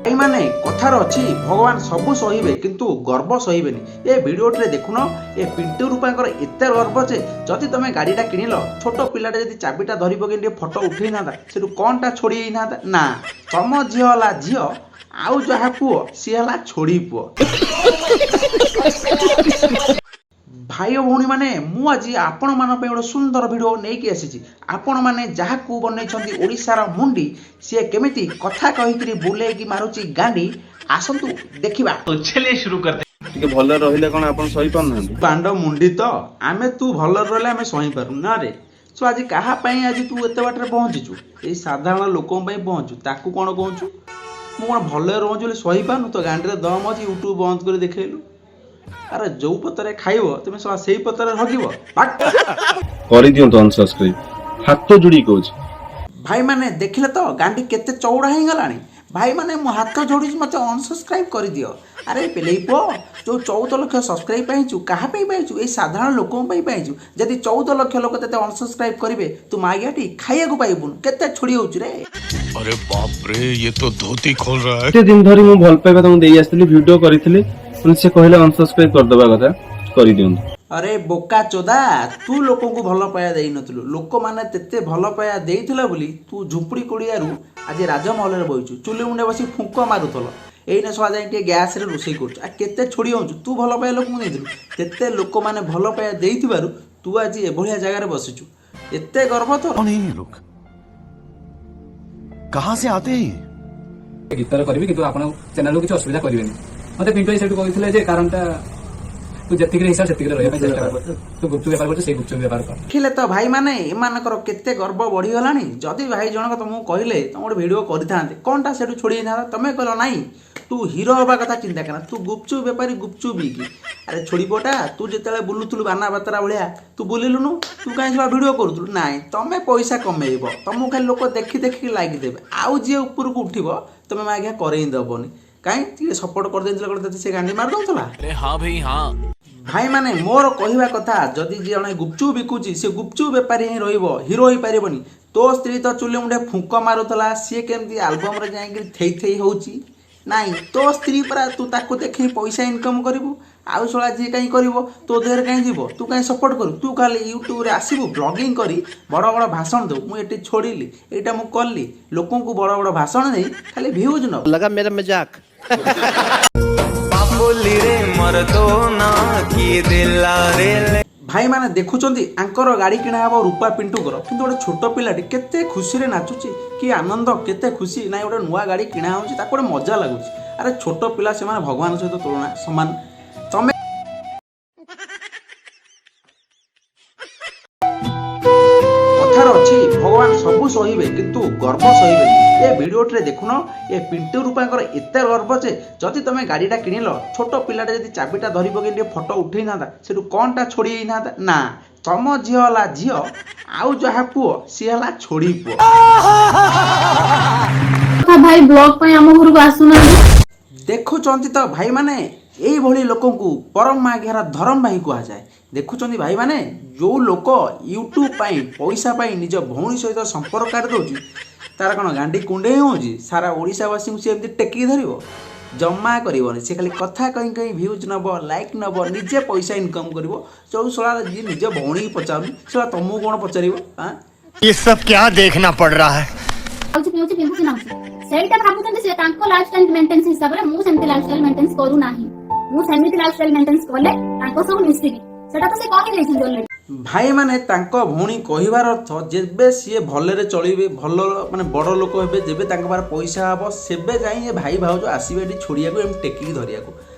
ଭାଇମାନେ, କଥାରେ ଅଛି, ଭଗବାନ ସବୁ ସହିବେ କିନ୍ତୁ ଗର୍ବ ସହିବେନି। ଏ ଭିଡ଼ିଓଟିରେ ଦେଖୁନ, ଏ ପିଣ୍ଟୁ ରୂପାଙ୍କର ଏତେ ଗର୍ବ ଯେ ଯଦି ତମେ ଗାଡ଼ିଟା କିଣିଲ, ଛୋଟ ପିଲାଟା ଯଦି ଚାବିଟା ଧରି ପକେଇ ଟିକେ ଫଟୋ ଉଠେଇଥାନ୍ତା, ସେଠୁ କ'ଣଟା ଛୋଡ଼ି ହେଇଥାନ୍ତା? ନା, ତମ ଝିଅ ହେଲା ଝିଅ, ଆଉ ଯାହା ପୁଅ ସିଏ ହେଲା ଛୋଡ଼ି ପୁଅ। ଭାଇ ଓ ଭଉଣୀମାନେ, ମୁଁ ଆଜି ଆପଣମାନଙ୍କ ପାଇଁ ଗୋଟେ ସୁନ୍ଦର ଭିଡ଼ିଓ ନେଇକି ଆସିଛି। ଆପଣମାନେ ଯାହାକୁ ବନେଇଛନ୍ତି ଓଡ଼ିଶାର ମୁଣ୍ଡି, ସିଏ କେମିତି କଥା କହିକିରି ବୁଲେଇକି ମାରୁଛି ଗାଣ୍ଡି, ଆସନ୍ତୁ ଦେଖିବା। तो चलिए शुरू करते हैं। ଟିକେ ଭଲରେ ରହିଲେ କଣ ଆପଣ ସହିପାରୁନାହାନ୍ତି? ବାଣ୍ଡ ମୁଣ୍ଡି ତ ଆମେ ତୁ ଭଲରେ ରହିଲେ ଆମେ ସହିପାରୁ ନା ରେ। ସୋ ଆଜି କାହା ପାଇଁ ଆଜି ତୁ ଏତେ ବାଟରେ ପହଞ୍ଚିଛୁ? ଏଇ ସାଧାରଣ ଲୋକଙ୍କ ପାଇଁ ପହଞ୍ଚୁ। ତାକୁ କ'ଣ କହୁଛୁ? ମୁଁ କ'ଣ ଭଲରେ ରହୁଛି ବୋଲି ସହିପାରୁନୁ? ତ ଗାଣ୍ଡିରେ ଦମ ଅଛି, ୟୁଟ୍ୟୁବ ବନ୍ଦ କରି ଦେଖେଇଲୁ। ଆରେ, ଯୋଉ ପତରେ ଖାଇବ ତୁମେ ଶଳା ସେଇ ପତରେ ହଗିବ। ବାଟ୍। କରିଦିଅନ୍ତୁ ଅନସବସ୍କ୍ରାଇବ, ହାତ ଯୋଡ଼ିକି କହୁଛି। ଭାଇମାନେ, ଦେଖିଲେ ତ ଗାଣ୍ଡି କେତେ ଚଉଡ଼ା ହେଇଗଲାଣି? ଭାଇମାନେ, ମୁଁ ହାତ ଯୋଡ଼ିଛି, ମୋତେ ଅନସବସ୍କ୍ରାଇବ୍ କରିଦିଅ। ଆରେ ପେଲେଇ ପୁଅ, ଯୋଉ 14 ଲକ୍ଷ ସବସ୍କ୍ରାଇବ୍ ପାଇଛୁ, କାହା ପାଇଁ ପାଇଛୁ? ଏଇ ସାଧାରଣ ଲୋକଙ୍କ ପାଇଁ ପାଇଛୁ। ଯଦି 14 ଲକ୍ଷ ଲୋକ ତତେ ଅନସବସ୍କ୍ରାଇବ୍ କରିବେ, ତୁ ମାଗିଆଟି ଖାଇବାକୁ ପାଇବୁନୁ। କେତେ ଛୋଡ଼ି ହଉଛୁ ରେ? अरे बाप रे, ये तो धोती खोल रहा है। ଏତେ ଦିନ ଧରି ମୁଁ ଭଲ ପାଇବା ତାଙ୍କୁ ଦେଇ ଆସିଥିଲି, ଭିଡିଓ କରିଥିଲି, ପୁଣି ସେ କହିଲେ ଅନସବସ୍କ୍ରାଇବ କରିଦବା କଥା, କରିଦିଅନ୍ତୁ। ଆରେ ବୋକା ଚୋଦା, ତୁ ଲୋକଙ୍କୁ ଭଲ ପାଇବା ଦେଇନଥିଲୁ। ଲୋକମାନେ ତେତେ ଭଲ ପାଇବା ଦେଇଥିଲା ବୋଲି ତୁ ଝୁମ୍ପୁଡ଼ି କୁଡ଼ିଆରୁ ଆଜି ରାଜମହଲରେ ବଇଛୁ। ଚୁଲି ମୁଣ୍ଡେ ବସି ଫୁଙ୍କ ମାରୁଥିଲ, ଏଇନେ ଶଳା ଯାଇ ଟିକେ ଗ୍ୟାସରେ ରୋଷେଇ କରୁଛୁ। ଆଉ କେତେ ଛୋଡ଼ି ହଉଛୁ? ତୁ ଭଲ ପାଇବା ଲୋକଙ୍କୁ ଦେଇଥିଲୁ? ତେତେ ଲୋକମାନେ ଭଲ ପାଇବା ଦେଇଥିବାରୁ ତୁ ଆଜି ଏଭଳିଆ ଜାଗାରେ ବସିଛୁ। ଏତେ ଗର୍ବ ତୋର? कौन है ये लोग? कहां से आते हैं ये? ଗୀତରେ କରିବି, କିନ୍ତୁ ଆପଣ ଚ୍ୟାନେଲକୁ କିଛି ଅସୁବିଧା କରିବେନି। ମତେ ପିଣ୍ଟୁ ଭାଇ ସେଠୁ କହିଥିଲେ ଯେ କାରଣଟା ତୁ ଯେତିକିରେ ହିସାବ ସେତିକିରେ ରହିବା ପାଇଁ ଚେଷ୍ଟା କର। ତୁ ଗୁପଚୁପ ବେପାର କରୁଛୁ, ସେଇ ଗୁପଚୁପ ବେପାର କର। ଦେଖିଲେ ତ ଭାଇମାନେ, ଏମାନଙ୍କର କେତେ ଗର୍ବ ବଢିଗଲାଣି। ଯଦି ଭାଇ ଜଣକ ତମକୁ କହିଲେ ତମ ଗୋଟେ ଭିଡ଼ିଓ କରିଥାନ୍ତେ, କ'ଣଟା ସେଠୁ ଛୋଡ଼ି ହେଇଥାନ୍ତା? ତମେ କହିଲ ନାଇଁ, ତୁ ହିରୋ ହେବା କଥା ଚିନ୍ତା କର, ତୁ ଗୁପଚୁପ ବେପାରୀ, ଗୁପଚୁପ ବିକି। ଆରେ ଛୋଡ଼ିପଟା, ତୁ ଯେତେବେଳେ ବୁଲୁଥିଲୁ ବାନା ବାତରା ଭଳିଆ, ତୁ ବୁଲିଲୁନୁ? ତୁ କାହିଁ ଶଳା ଭିଡ଼ିଓ କରୁଥିଲୁ? ନାଇଁ, ତମେ ପଇସା କମେଇବ, ତମକୁ ଖାଲି ଲୋକ ଦେଖି ଦେଖିକି ଲାଇକ୍ ଦେବେ, ଆଉ ଯିଏ ଉପରକୁ ଉଠିବ ତମେ ମାଗିଆ କରେଇ ଦବନି। କାହିଁ ଟିକେ ସପୋର୍ଟ କରିଦେଇଥିଲେ କ'ଣ ତତେ ସେ ଗାଣ୍ଡି ମାରି ଦଉଥିଲା? अरे हाँ भाई, हाँ। ଭାଇମାନେ, ମୋର କହିବା କଥା, ଯଦି ଜଣେ ଗୁପଚୁପ ବିକୁଛି, ସେ ଗୁପଚୁପ ବେପାରୀ ହିଁ ରହିବ, ହିରୋ ହେଇପାରିବନି। ତୋ ସ୍ତ୍ରୀ ତ ଚୁଲି ମୁଣ୍ଡେ ଫୁଙ୍କ ମାରୁଥିଲା, ସିଏ କେମିତି ଆଲବମରେ ଯାଇକିରି ଥେଇ ଥେଇ ହଉଛି? ନାଇଁ, ତୋ ସ୍ତ୍ରୀ ପରା, ତୁ ତାକୁ ଦେଖି ପଇସା ଇନକମ୍ କରିବୁ। ଆଉ ଶଳା ଯିଏ କାହିଁ କରିବ? ତୋ ଦେହରେ କାହିଁ ଯିବ? ତୁ କାହିଁ ସପୋର୍ଟ କରିବୁ? ତୁ ଖାଲି ୟୁଟ୍ୟୁବରେ ଆସିବୁ, ବ୍ଲଗିଂ କରି ବଡ଼ ବଡ଼ ଭାଷଣ ଦେବୁ, ମୁଁ ଏଠି ଛୋଡ଼ିଲି, ଏଇଟା ମୁଁ କଲି। ଲୋକଙ୍କୁ ବଡ଼ ବଡ଼ ଭାଷଣ ଦେଇ ଖାଲି ଭ୍ୟୁଜ୍ ନବୁ। लगा मेरा मजाक? ପାପୁଲିରେ ମରଦୋନା କିଏ ଦେଲା ରେ? ଭାଇମାନେ, ଦେଖୁଛନ୍ତି, ଆଙ୍କର ଗାଡ଼ି କିଣା ହବ ରୂପା ପିଣ୍ଟୁଙ୍କର, କିନ୍ତୁ ଗୋଟେ ଛୋଟ ପିଲାଟି କେତେ ଖୁସିରେ ନାଚୁଛି। କି ଆନନ୍ଦ, କେତେ ଖୁସି। ନାଇଁ, ଗୋଟେ ନୂଆ ଗାଡ଼ି କିଣା ହେଉଛି, ତାକୁ ଗୋଟେ ମଜା ଲାଗୁଛି। ଆରେ, ଛୋଟ ପିଲା ସେମାନେ ଭଗବାନ ସହିତ ତୁଳନା ସମାନ। ତମେ କଥାରେ ଅଛି, ଭଗବାନ ସବୁ ସହିବେ କିନ୍ତୁ ଗର୍ବ ସହିବେନି। ଏ ଭିଡ଼ିଓଟିରେ ଦେଖୁନ, ଏ ପିଣ୍ଟୁ ରୂପାଙ୍କର ଏତେ ଗର୍ବ ଯେ ଯଦି ତମେ ଗାଡ଼ିଟା କିଣିଲ, ଛୋଟ ପିଲାଟା ଯଦି ଚାବିଟା ଧରି ପକେଇ ଟିକେ ଫଟୋ ଉଠେଇଥାନ୍ତା, ସେଠୁ କ'ଣଟା ଛୋଡ଼ି ହେଇଥାନ୍ତା? ନା, ତମ ଝିଅ ହେଲା ଝିଅ, ଆଉ ଯାହା ପୁଅ ସିଏ ହେଲା ଛୋଡ଼ି ପୁଅ। ଭାଇ ବ୍ଲଗ ପାଇଁ ଆମ ଘରକୁ ଆସୁନାହାନ୍ତି। ଦେଖୁଛନ୍ତି ତ ଭାଇମାନେ, ଏଇଭଳି ଲୋକଙ୍କୁ ପରମ ମାଘିଆର ଧରମ ଭାଇ କୁହାଯାଏ। ଦେଖୁଛନ୍ତି ଭାଇମାନେ, ଯୋଉ ଲୋକ ୟୁଟ୍ୟୁବ ପାଇଁ, ପଇସା ପାଇଁ ନିଜ ଭଉଣୀ ସହିତ ସମ୍ପର୍କ କାଟି ଦେଉଛି, ତାର କ'ଣ ଗାଣ୍ଡି କୁଣ୍ଡେଇ ହେଉଛି? ସାରା ଓଡ଼ିଶାବାସୀଙ୍କୁ ସେ ଏମିତି ଟେକିକି ଧରିବ? ଜମା କରିବନି। ସେ ଖାଲି କଥା କହି କହି ଭ୍ୟୁଜ୍ ନେବ, ଲାଇକ୍ ନେବ, ନିଜେ ପଇସା ଇନକମ୍ କରିବ। ଯୋଉ ଶଳା ଯିଏ ନିଜ ଭଉଣୀକି ପଚାରୁନି, ଶଳା ତମକୁ କ'ଣ ପଚାରିବ? ଆଁ? ये सब क्या देखना पड़ रहा है? ଖାଉଛି, ପିଉଛି, ପିନ୍ଧୁଛି, ନାଉଛି, ସେଇଟା ଭାବୁଛନ୍ତି ସେ ତାଙ୍କ ଲାଇଫଷ୍ଟାଇଲ ମେଣ୍ଟେନ୍ସ ହିସାବରେ। ମୁଁ ସେମିତି ଲାଇଫଷ୍ଟାଇଲ ମେଣ୍ଟେନ୍ସ କରୁନାହିଁ। ମୁଁ ସେମିତି ଲାଇଫଷ୍ଟାଇଲ ମେଣ୍ଟେନ୍ସ କଲେ ତାଙ୍କ ସହ ମିଶିବି, ସେଟା ତ ସେ କହିଦେଇଛନ୍ତି ଅଲରେଡି। ଭାଇମାନେ, ତାଙ୍କ ଭଉଣୀ କହିବାର ଅର୍ଥ, ଯେବେ ସିଏ ଭଲରେ ଚଳିବେ, ଭଲ ମାନେ ବଡ଼ ଲୋକ ହେବେ, ଯେବେ ତାଙ୍କ ପାଖରେ ପଇସା ହବ, ସେବେ ଯାଇ ଏ ଭାଇ ଭାଉଜ ଆସିବେ ଏଠି ଛୋଡ଼ିବାକୁ, ଏମିତି ଟେକିକି ଧରିବାକୁ।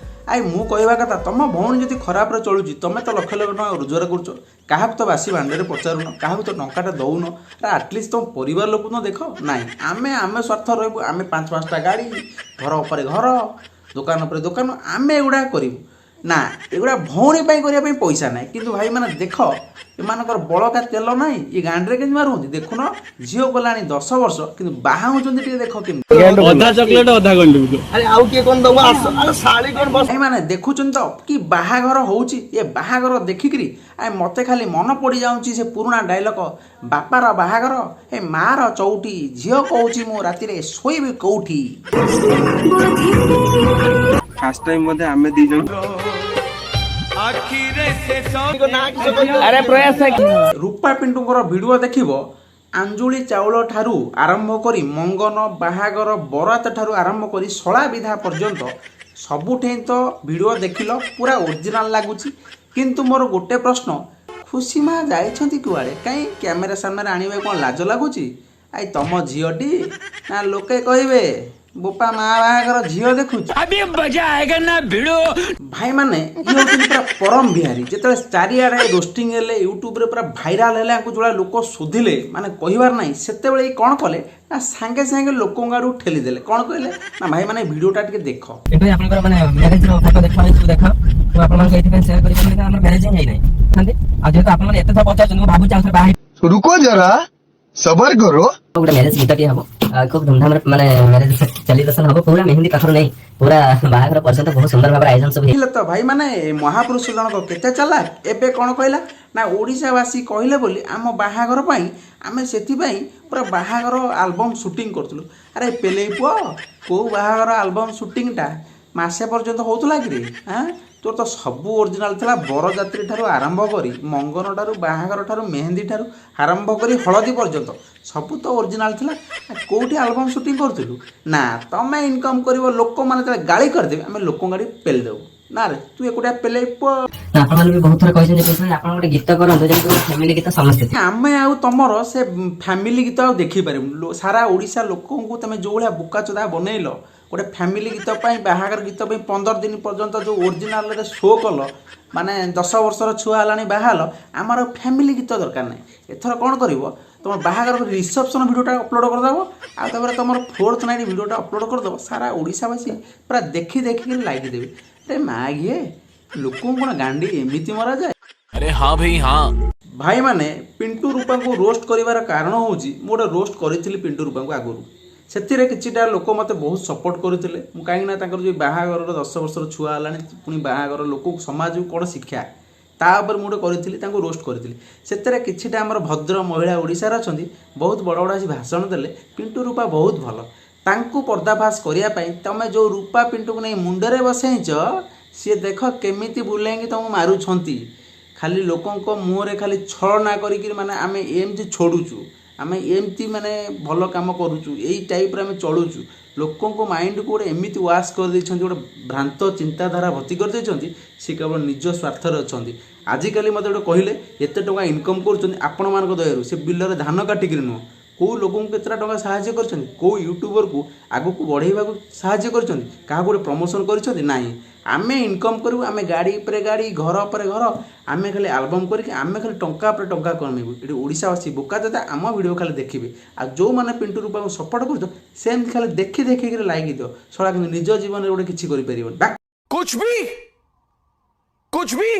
I, ମୁଁ କହିବା କଥା, ତମ ଭଉଣୀ ଯଦି ଖରାପରେ ଚଳୁଛି, ତମେ ତ ଲକ୍ଷ ଲକ୍ଷ ଟଙ୍କା ରୋଜଗାର କରୁଛ, କାହାକୁ ତ ବାସି ଭାଣ୍ଡରେ ପଚାରୁନ, କାହାକୁ ତ ଟଙ୍କାଟା ଦଉନ। ଆରେ, ଆଟଲିଷ୍ଟ ତମ ପରିବାର ଲୋକକୁ ତ ଦେଖ। ନାଇଁ, ଆମେ ଆମେ ସ୍ୱାର୍ଥ ରହିବୁ, ଆମେ ପାଞ୍ଚ ପାଞ୍ଚଟା ଗାଡ଼ି, ଘର ଉପରେ ଘର, ଦୋକାନ ଉପରେ ଦୋକାନ, ଆମେ ଏଗୁଡ଼ା କରିବୁ। ନା, ଏଗୁଡ଼ା ଭଉଣୀ ପାଇଁ କରିବା ପାଇଁ ପଇସା ନାହିଁ। କିନ୍ତୁ ଭାଇମାନେ ଦେଖ, ଏମାନଙ୍କର ବଳକା ତେଲ ନାହିଁ, ଇଏ ଗାଣ୍ଡିରେ କେମିତି ମାରୁଛନ୍ତି ଦେଖୁନ। ଝିଅ ଗଲାଣି 10 ବର୍ଷ, କିନ୍ତୁ ବାହା ହଉଛନ୍ତି, ଟିକେ ଦେଖ କେମିତି। ଅଧା ଚକୋଲେଟ, ଅଧା ଗଣ୍ଡିବୁଲ। ଭାଇମାନେ ଦେଖୁଛନ୍ତି ତ କି ବାହାଘର ହଉଛି? ଏ ବାହାଘର ଦେଖିକିରି ଆ ମତେ ଖାଲି ମନ ପଡ଼ିଯାଉଛି ସେ ପୁରୁଣା ଡାଇଲଗ, ବାପାର ବାହାଘର ଏ ମାର ଚଉଠି, ଝିଅ କହୁଛି ମୁଁ ରାତିରେ ଶୋଇବି କୋଉଠି? ଫାର୍ଷ୍ଟ ଟାଇମ ବୋଧେ ଆମେ ଦି ଜଣ। ଆଖିରେ ସେ ରୂପା ପିଣ୍ଟୁଙ୍କର ଭିଡ଼ିଓ ଦେଖିବ, ଆଞ୍ଜୁଳି ଚାଉଳ ଠାରୁ ଆରମ୍ଭ କରି ମଙ୍ଗନ, ବାହାଘର, ବରାତ ଠାରୁ ଆରମ୍ଭ କରି ଶଳା ବିଧା ପର୍ଯ୍ୟନ୍ତ ସବୁଠେଇଁ ତ ଭିଡ଼ିଓ ଦେଖିଲ, ପୁରା ଓରିଜିନାଲ ଲାଗୁଛି। କିନ୍ତୁ ମୋର ଗୋଟେ ପ୍ରଶ୍ନ, ଖୁସି ମା ଯାଇଛନ୍ତି କୁଆଡ଼େ? କାହିଁ କ୍ୟାମେରା ସାମ୍ନାରେ ଆଣିବାକୁ କ'ଣ ଲାଜ ଲାଗୁଛି? I ତମ ଝିଅଟି ନା, ଲୋକେ କହିବେ ବୋପା ମା ବାହାଘର ଝିଅ ଦେଖୁଛୁ। ଭାଇମାନେ, ଇଏ ହେଉଛନ୍ତି ପୁରା ପରମ ବିହାରୀ। ଯେତେବେଳେ ଚାରିଆଡ଼େ ରୋଷ୍ଟିଂ ହେଲେ, ୟୁଟ୍ୟୁବରେ ପୁରା ଭାଇରାଲ ହେଲେ, ଆଙ୍କୁ ଯୋଉଭଳିଆ ଲୋକ ଶୋଧିଲେ, ମାନେ କହିବାର ନାହିଁ। ସେତେବେଳେ ଏଇ କ'ଣ କଲେ ନା, ସାଙ୍ଗେ ସାଙ୍ଗେ ଲୋକଙ୍କ ଆଡ଼କୁ ଠେଲିଦେଲେ। କ'ଣ କହିଲେ ନା, ଭାଇମାନେ ଭିଡ଼ିଓଟା ଟିକେ ଦେଖ। ଏବେ ଆପଣଙ୍କର ମାନେ ମ୍ୟାରେଜ ର ଫଟୋ ଦେଖା, ସବୁ ଦେଖ। ମୁଁ ଆପଣମାନଙ୍କୁ ଏଇଥିପାଇଁ ସେୟାର କରିପାରିନି, ଆମର ମ୍ୟାରେଜ ହିଁ ହେଇନାହିଁ। ଆଉ ଯେହେତୁ ଆପଣମାନେ ଏତେ ଥର ପଚାରୁଛନ୍ତି, ମୁଁ ଭାବୁଛି ଆଉ ଥରେ ବାହା रुको जरा, सबर करो। ଗୋଟେ ମ୍ୟାରେଜ ଗୀତଟିଏ ହବ ଆଉ ଖୁବ ଧୁମଧାମରେ ମାନେ ମ୍ୟାରେଜ ସେଲିବ୍ରେସନ ହବ। ପୁରା ମେହେନ୍ଦି ପାଖରୁ ନେଇ ପୁରା ବାହାଘର ପର୍ଯ୍ୟନ୍ତ ବହୁତ ସୁନ୍ଦର ଭାବରେ ଆୟୋଜନ ସବୁ ଦେଖିଲେ ତ ଭାଇମାନେ, ଏ ମହାପୁରୁଷ ଜଣକ କେତେ ଚାଲାକ। ଏବେ କ'ଣ କହିଲା ନା, ଓଡ଼ିଶାବାସୀ କହିଲେ ବୋଲି ଆମ ବାହାଘର ପାଇଁ ଆମେ ସେଥିପାଇଁ ପୁରା ବାହାଘର ଆଲବମ୍ ସୁଟିଂ କରୁଥିଲୁ। ଆରେ ପେଲେଇ ପୁଅ, କୋଉ ବାହାଘର ଆଲବମ୍ ସୁଟିଂଟା ମାସେ ପର୍ଯ୍ୟନ୍ତ ହଉଥିଲା କିରେ? ଆଁ, ତୋର ତ ସବୁ ଓରିଜିନାଲ ଥିଲା। ବରଯାତ୍ରୀ ଠାରୁ ଆରମ୍ଭ କରି ମଙ୍ଗନ ଠାରୁ, ବାହାଘର ଠାରୁ, ମେହେନ୍ଦି ଠାରୁ ଆରମ୍ଭ କରି ହଳଦୀ ପର୍ଯ୍ୟନ୍ତ ସବୁ ତ ଓରିଜିନାଲ ଥିଲା। ଆ, କୋଉଠି ଆଲବମ୍ ସୁଟିଂ କରୁଥିଲୁ? ନା, ତମେ ଇନକମ୍ କରିବ, ଲୋକମାନେ ଯେତେବେଳେ ଗାଳି କରିଦେବେ, ଆମେ ଲୋକଙ୍କ ଗାଡ଼ି ପେଲି ଦେବୁ। ନା ରେ, ତୁ ଏକୁଟିଆ ପେଲେଇ ପୁଅ। ତ ଆପଣମାନେ ବି ବହୁତ ଥର କହିଛନ୍ତି ଯେ ଆପଣ ଗୋଟେ ଗୀତ କରନ୍ତୁ, ଯେମିତି ଗୋଟେ ଫ୍ୟାମିଲି ଗୀତ ସମସ୍ତେ ଆମେ ଆଉ ତମର ସେ ଫ୍ୟାମିଲି ଗୀତ ଆଉ ଦେଖିପାରିବୁନି। ସାରା ଓଡ଼ିଶା ଲୋକଙ୍କୁ ତମେ ଯୋଉ ଭଳିଆ ବୋକାଚୋଦା ବନେଇଲ, ଗୋଟେ ଫ୍ୟାମିଲି ଗୀତ ପାଇଁ, ବାହାଘର ଗୀତ ପାଇଁ 15 ଦିନ ପର୍ଯ୍ୟନ୍ତ ଯୋଉ ଓରିଜିନାଲରେ ଶୋ କଲ, ମାନେ 10 ବର୍ଷର ଛୁଆ ହେଲାଣି ବାହା ହେଲ, ଆମର ଫ୍ୟାମିଲି ଗୀତ ଦରକାର ନାହିଁ। ଏଥର କ'ଣ କରିବ, ତମ ବାହାଘର ରିସେପସନ୍ ଭିଡ଼ିଓଟା ଅପଲୋଡ଼ କରିଦେବ, ଆଉ ତାପରେ ତମର ଫୋର୍ଥ ନାଇଟ୍ ଭିଡ଼ିଓଟା ଅପଲୋଡ଼ କରିଦେବ। ସାରା ଓଡ଼ିଶାବାସୀ ପୁରା ଦେଖି ଦେଖିକି ଲାଇକ୍ ଦେବେ। ଆରେ ମା ଘିଏ, ଲୋକଙ୍କୁ କ'ଣ ଗାଣ୍ଡି ଏମିତି ମରାଯାଏ? अरे हाँ भाई हाँ। ଭାଇମାନେ, ପିଣ୍ଟୁ ରୂପାଙ୍କୁ ରୋଷ୍ଟ କରିବାର କାରଣ ହେଉଛି, ମୁଁ ଗୋଟେ ରୋଷ୍ଟ କରିଥିଲି ପିଣ୍ଟୁ ରୂପାଙ୍କୁ ଆଗରୁ। ସେଥିରେ କିଛିଟା ଲୋକ ମୋତେ ବହୁତ ସପୋର୍ଟ କରିଥିଲେ। ମୁଁ କାହିଁକିନା ତାଙ୍କର ଯେଉଁ ବାହାଘରର 10 ବର୍ଷର ଛୁଆ ହେଲାଣି, ପୁଣି ବାହାଘର, ଲୋକଙ୍କୁ ସମାଜକୁ କ'ଣ ଶିକ୍ଷା, ତା ଉପରେ ମୁଁ ଗୋଟେ କରିଥିଲି, ତାଙ୍କୁ ରୋଷ୍ଟ କରିଥିଲି। ସେଥିରେ କିଛିଟା ଆମର ଭଦ୍ର ମହିଳା ଓଡ଼ିଶାରେ ଅଛନ୍ତି, ବହୁତ ବଡ଼ ବଡ଼ ଆସି ଭାଷଣ ଦେଲେ, ପିଣ୍ଟୁ ରୂପା ବହୁତ ଭଲ। ତାଙ୍କୁ ପର୍ଦ୍ଦାଫାଶ କରିବା ପାଇଁ ତମେ ଯେଉଁ ରୂପା ପିଣ୍ଟୁକୁ ନେଇ ମୁଣ୍ଡରେ ବସେଇଛ, ସିଏ ଦେଖ କେମିତି ବୁଲେଇକି ତମକୁ ମାରୁଛନ୍ତି। ଖାଲି ଲୋକଙ୍କ ମୁହଁରେ ଖାଲି ଛଳନା କରିକିରି, ମାନେ ଆମେ ଏମିତି ଛୋଡ଼ୁଛୁ, ଆମେ ଏମିତି ମାନେ ଭଲ କାମ କରୁଛୁ, ଏଇ ଟାଇପ୍ରେ ଆମେ ଚଳୁଛୁ। ଲୋକଙ୍କ ମାଇଣ୍ଡକୁ ଗୋଟେ ଏମିତି ୱାଶ୍ କରିଦେଇଛନ୍ତି, ଗୋଟେ ଭ୍ରାନ୍ତ ଚିନ୍ତାଧାରା ଭର୍ତ୍ତି କରିଦେଇଛନ୍ତି। ସେ କେବଳ ନିଜ ସ୍ୱାର୍ଥରେ ଅଛନ୍ତି। ଆଜିକାଲି ମୋତେ ଗୋଟେ କହିଲେ, ଏତେ ଟଙ୍କା ଇନକମ୍ କରୁଛନ୍ତି ଆପଣମାନଙ୍କ ଦୟାରୁ, ସେ ବିଲରେ ଧାନ କାଟିକିରି ନୁହଁ। କେଉଁ ଲୋକଙ୍କୁ କେତେଟା ଟଙ୍କା ସାହାଯ୍ୟ କରିଛନ୍ତି? କେଉଁ ୟୁଟ୍ୟୁବରକୁ ଆଗକୁ ବଢ଼େଇବାକୁ ସାହାଯ୍ୟ କରିଛନ୍ତି? କାହାକୁ ଗୋଟେ ପ୍ରମୋସନ୍ କରିଛନ୍ତି? ନାହିଁ। ଆମେ ଇନକମ୍ କରିବୁ, ଆମେ ଗାଡ଼ି ଉପରେ ଗାଡ଼ି, ଘର ଉପରେ ଘର, ଆମେ ଖାଲି ଆଲବମ୍ କରିକି ଆମେ ଖାଲି ଟଙ୍କା ଉପରେ ଟଙ୍କା କମେଇବୁ। ଏଠି ଓଡ଼ିଶାବାସୀ ବୋକା ଦାଦା, ଆମ ଭିଡ଼ିଓ ଖାଲି ଦେଖିବେ। ଆଉ ଯେଉଁମାନେ ପିଣ୍ଟୁ ରୂପାଙ୍କୁ ସପୋର୍ଟ କରୁଛ, ସେମିତି ଖାଲି ଦେଖି ଦେଖିକିରି ଲାଇକ୍ ଦିଅ ଶଳା, କିନ୍ତୁ ନିଜ ଜୀବନରେ ଗୋଟେ କିଛି କରିପାରିବନି। कुछ भी, कुछ भी।